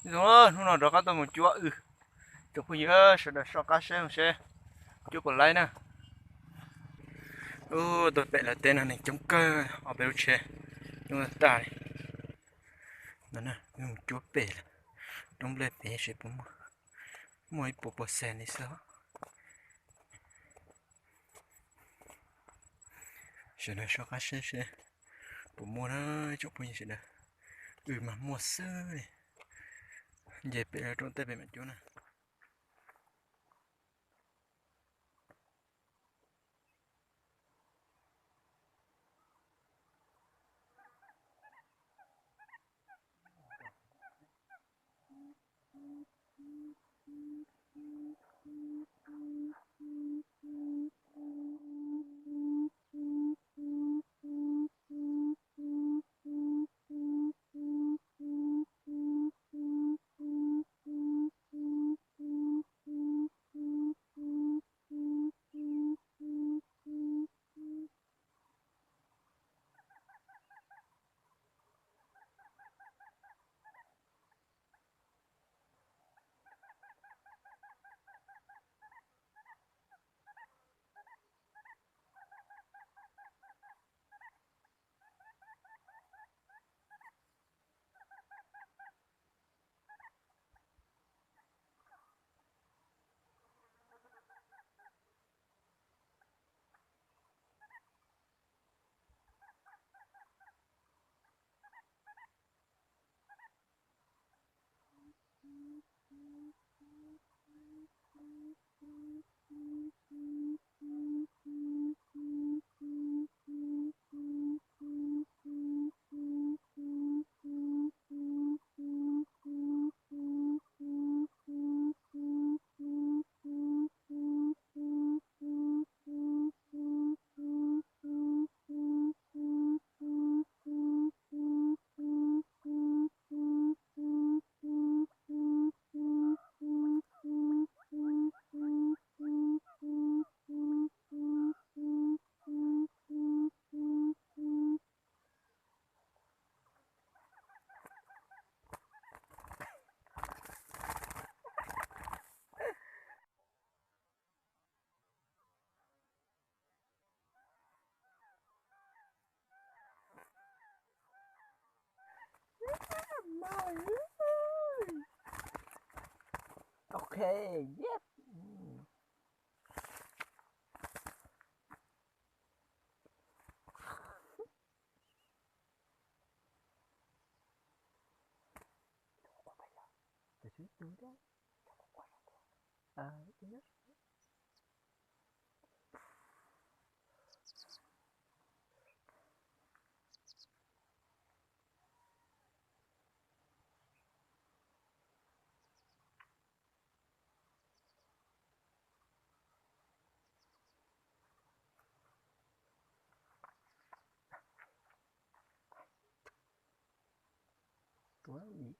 Zoo, hnub no rov qab tuaj mus cuab wb. Tsoom phooj ywg sawv daws soj qab saib seb cuab puas laib na. Ub, tuaj pem lawv teb no neeg coob kawg, ob peb lub tsheb coob tag li. No na, wb mus cuab pem lawm, roob nplej pem seb puas muaj, muaj ib puas puas xees li xwb. Sawv daws soj qab saib seb puas muaj na, tsoom phooj ywg sawv daws. Wb mas muaj xwb li. Nce pem roob tej pem mam cuab na. Ok, yep. Tuav li